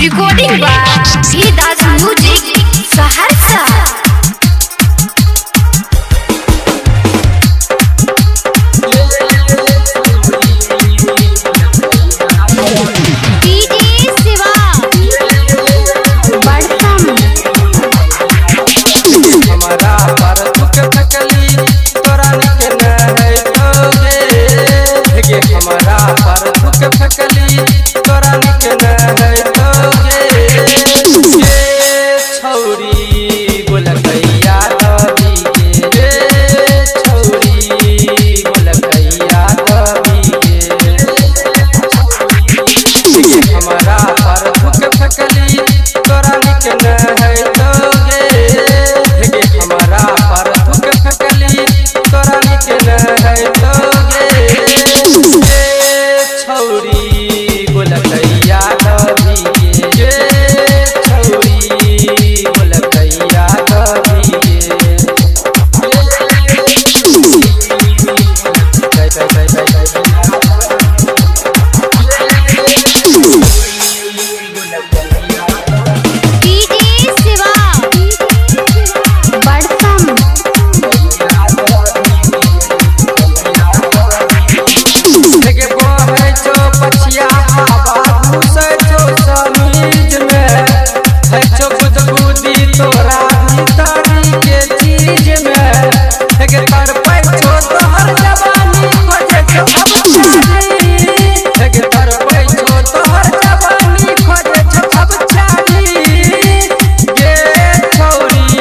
Recording by Das music Saharsa. DJ Shiva बड़सम। हमारा पर दुख थकली तोरा निक न तोगे, गे हमारा पर दुख थकली तोरा निक न तोगे। गे छौरी बोलकैया दबी गे, छौरी बोलकैया दबी गे। हमारा पर दुख थकली तोरा निक न तोगे, गे हमारा पर दुख थकली तोरा निक न तोगे। गे छौरी बोलकैया दबी गे, छौरी बोलकैया दबी गे। डीजे शिवा बड़सम। गे बहै छौ पछिया हवा घुसै छौ समीज में, है छौ गुदगुदी तोरा भीतरी के चीज में। गे तड़पै छौ तोहर जवानी खोजै छौ अब चाली, गे तड़पै छौ तोहर जवानी खोजै छौ अब चाली। गे छौरी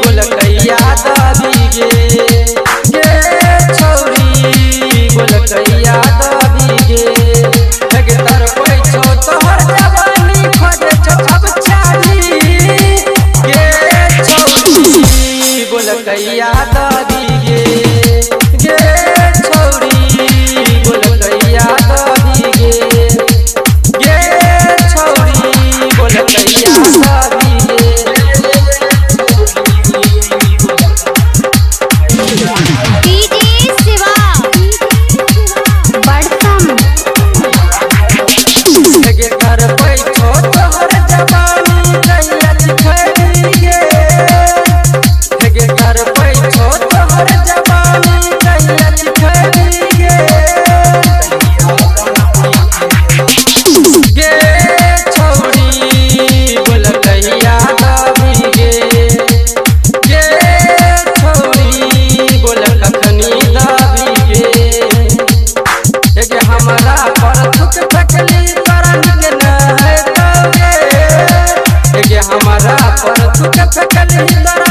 बोलकैया दबी गे, गे छौरी बोलकैया दबी गे। गे तड़पै छौ तोहर जवानी खोजै छौ अब चाली। गे छौरी बोलकैया दबी गे, गे छौरी बोलकैया दबी गे। गे छौरी बोलकैया दबी गे। डीजे शिवा बड़सम। गे तड़पै छौ तोहर जवानी कहिया चिखैबी गे, गे तड़पै छौ तोहर जवानी कहिया चिखैबी गे। गे छौरी बोलकैया दबी गे, गे छौरी बोल कखनी दबी गे। गे हमरा पर थुक फेकली तोरा निक न तोगे, गे हमरा पर थुक फेकली तोरा